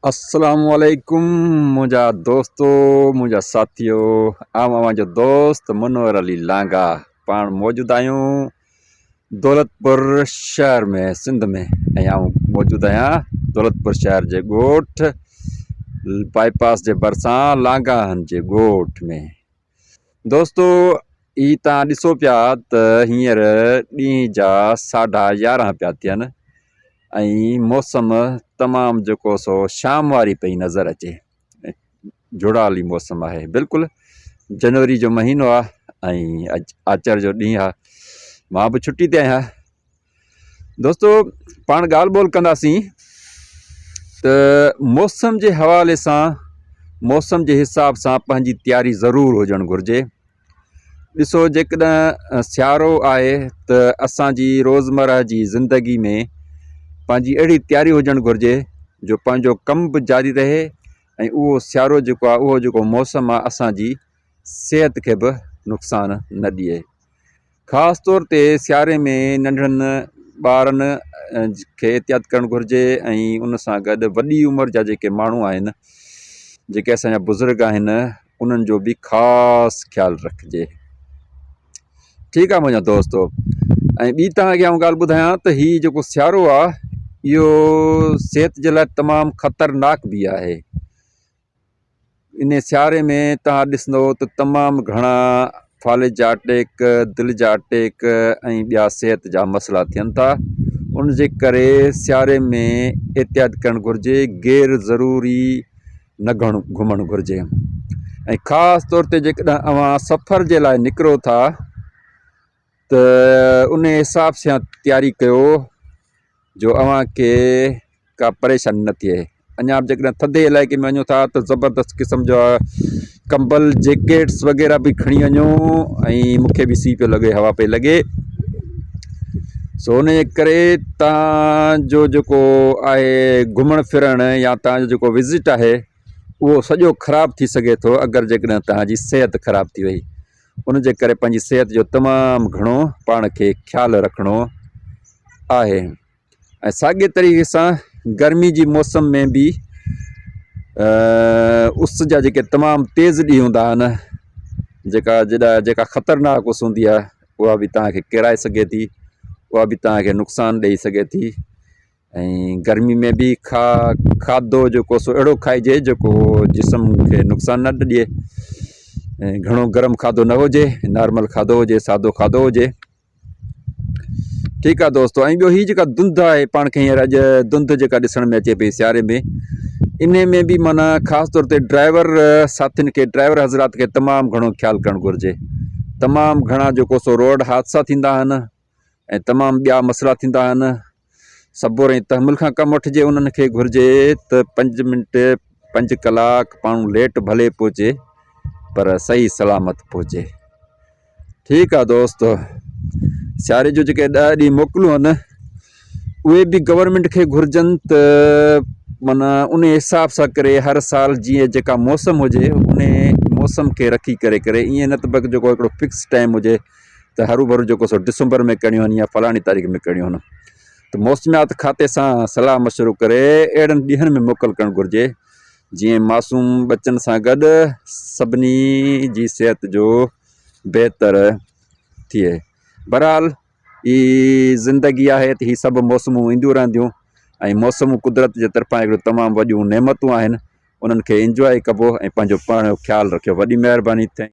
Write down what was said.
السلام عليڪم منهنجا دوستو منهنجا ساٿيو آئون اوهان جو دوست منور علي لانگا پاڻ موجود آهيون دولتپور شهر ۾ سنڌ ۾ ۽ آئون موجود آهيان دولتپور شهر جي ڳوٺ باء پاس جي ڀرسان لانگاهن جي ڳوٺ ۾ دوستو هي تان ڏسو پيا ته هينئر ڏينهن جا ساڍا يارهن پيا ٿين ۽ موسم تمام جيڪو سو شام واري پئي نظر اچي جھڙالي موسم آهي بلڪل جنوري جو مهينو آهي ۽ اڄ آچر جو ڏينهن آهي مان به ڇٽي تي آهيان دوستو پاڻ ڳالهه ٻولهه ڪنداسين ته موسم جي حوالي سان موسم جي حساب سان پنهنجي تياري ضرور هجڻ گهرجي ڏسو جيڪڏهن سيارو آهي ته اسانجي روزمره جي زندگي ۾ پنهنجي اهڙي تياري هجڻ گهرجي جو پنهنجو ڪم به جاري رهي ۽ اهو سيارو جيڪو آهي اهو جيڪو موسم آهي اسانجي صحت کي به نقصان نه ڏئي خاص طور تي سياري ۾ ننڍڙن ٻارن کي احتياط ڪرڻ گهرجي ۽ ان سان گڏ وڏي عمر جا جيڪي ماڻهو آهن جيڪي اسان جا بزرگ آهن انهن جو به خاص خيال رکجي ٺيڪ آهي منهنجا دوستو ۽ ٻي توهان کي آئون ڳالهه ٻڌايان ته هي جيڪو سيارو آهي اهو صحت جي لاء تمام خطرناڪ به آهي ان سياري ۾ توهان ڏسندو ته تمام گهڻا فالج جا اٽيڪ، دل جا اٽيڪ ۽ ٻيا صحت جا مسئلا ٿين ٿا ان جي ڪري سياري ۾ احتياط ڪرڻ گهرجي غير ضروري نه گهڻو گهمڻ گهرجي ۽ خاص طور تي جيڪڏهن اوهان سفر جي لاء نڪرو ٿا ته ان حساب سان تياري ڪيو جو اوهان کي ڪا پريشاني نه ٿئي اڃا به جيڪڏهن ٿڌي علائقي ۾ وڃو ٿا ته زبردست قسم جا ڪمبل جيڪيٽس وغيره به کڻي وڃو ۽ مونکي به سي پيو لڳي هوا پئي لڳي سو ان جي ڪري تان جو جيڪو آهي گهمڻ ڦرڻ يا تان جو جيڪو وزٽ آهي اهو سڄو خراب ٿي سگهي ٿو اگر جيڪڏهن تان جي صحت خراب ٿي وئي ان جي ڪري پنهنجي صحت جو تمام گهڻو پاڻ کي خيال رکڻو آهي ۽ ساڳي طريقي سان گرمي جي موسم ۾ به اس جا جيڪي تمام تيز ڏينهن هوندا آهن جيڪا جيڏا جيڪا خطرناڪ اس هوندي آهي اها به توهان کي ڪيرائي سگهي ٿي اها به توهان کي نقصان ڏئي سگهي ٿي ۽ گرمي ۾ به کا کاڌو جيڪو سو اهڙو کائجي جيڪو جسم کي نقصان نه ڏئي ۽ گهڻو گرم کاڌو نه هجي نارمل کاڌو هجي سادو کاڌو هجي ٺيڪ آ دوستو ۽ ٻيو هي جيڪا ڌنڌ آهي پاڻ کي هينئر اڄ ڌنڌ جيڪا ڏسڻ ۾ اچي پئي سياري ۾ انهي ۾ به معنيٰ خاص طور تي ڊرائيور ساٿين کي ڊرائيور حضرات کي تمام گهڻو خيال ڪرڻ گهرجي تمام گهڻا جيڪو سو روڊ حادثا ٿيندا آهن ۽ تمام ٻيا مسئلا ٿيندا آهن صبر ۽ تحمل کان ڪم وٺجي انهن کي گهرجي ته پنج منٽ پنج ڪلاڪ پاڻ ليٽ ڀلي پهچي پر صحيح سلامت پهچي ٺيڪ آ دوست سياري جو جيڪي ڏهه ڏينهن موڪلون آهن اهي به گورنمينٽ کي گهرجن ته معنيٰ ان حساب سان ڪري هر سال جيئن جيڪا موسم هجي ان موسم کي رکي ڪري ڪري ائين نه ته بلڪه جيڪو هڪڙو فڪس ٽائيم هجي ته هرو ڀرو جيڪو سو ڊسمبر ۾ ڪرڻيون آهن يا فلاڻي تاريخ ۾ ڪرڻيون آهن ته موسميات کاتي سان صلاح مشورو ڪري اهڙن ڏينهن ۾ موڪل ڪرڻ گهرجي جيئن معصوم ٻچن سان گڏ سڀني جي صحت جو بهتر ٿئي. بهرحال هي زندگي آهي ته هي سڀ موسمون اينديون رهنديون ۽ موسمون قدرت جي طرفان هڪڙيون تمام وڏيون نعمتون آهن انهن کي انجواء ڪبو ۽ پنهنجو پاڻ جو خيال رکيو وڏي مهرباني thank.